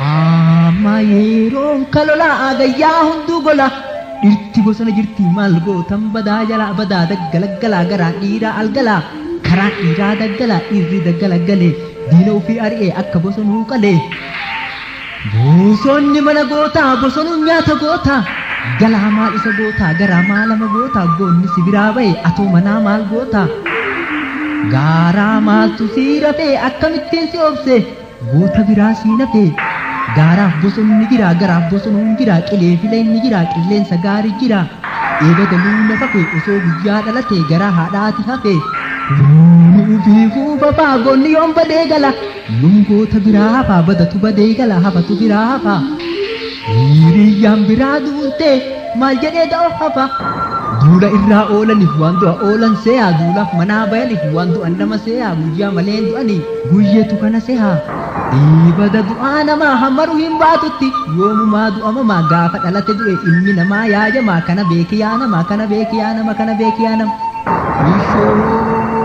Amma yeroon kalolaa gayyaa hunduu gola. Dhirti bosona jirti maal gootan badaa jalaa badaa daggala galaa garaan dhiiraa algalaa karaan dhiiraa daggalaa dhiirri daggala galee diina ofii ari'ee akka bosonuu qalee. Bosonni mana gootaa bosonuun nyaata gootaa galaa maal isa gootaa garaa maal ama gootaa goonni si biraa ba'e atoo manaa maal gootaa. Gaaraa maaltu sii rafee akkamittiin si obse goota biraa sii nafee. Gaaraaf bosonni jira garaaf bosonuun jira qilee fileen ni jira qilleensa gaarii jira. Eega galuu na fafe osoo guyyaa dhalate garaa haadhaati hafe. Nuuni ufii fuufafaa goonni yoom badee gala. Nun goota biraa hafaa badatu badee gala hafatu biraa hafaa. Hiriyyaan biraa duultee maal jedhee da'oo hafa. Duula irraa oolaniif waan du'a oolan seeyaa duulaaf manaa bayaniif waan du'an nama seeyaa guyyaa maleen du'anii guyyeetu kana seeyaa. Dhiibada du'aa namaa hammaru hin baatutti yoomumaa du'amamaa gaafa dhalate du'e ilmi namaa yaajamaa kana beeki yaa namaa kana beeki yaa nama kana beeki yaa nama. Ishoo.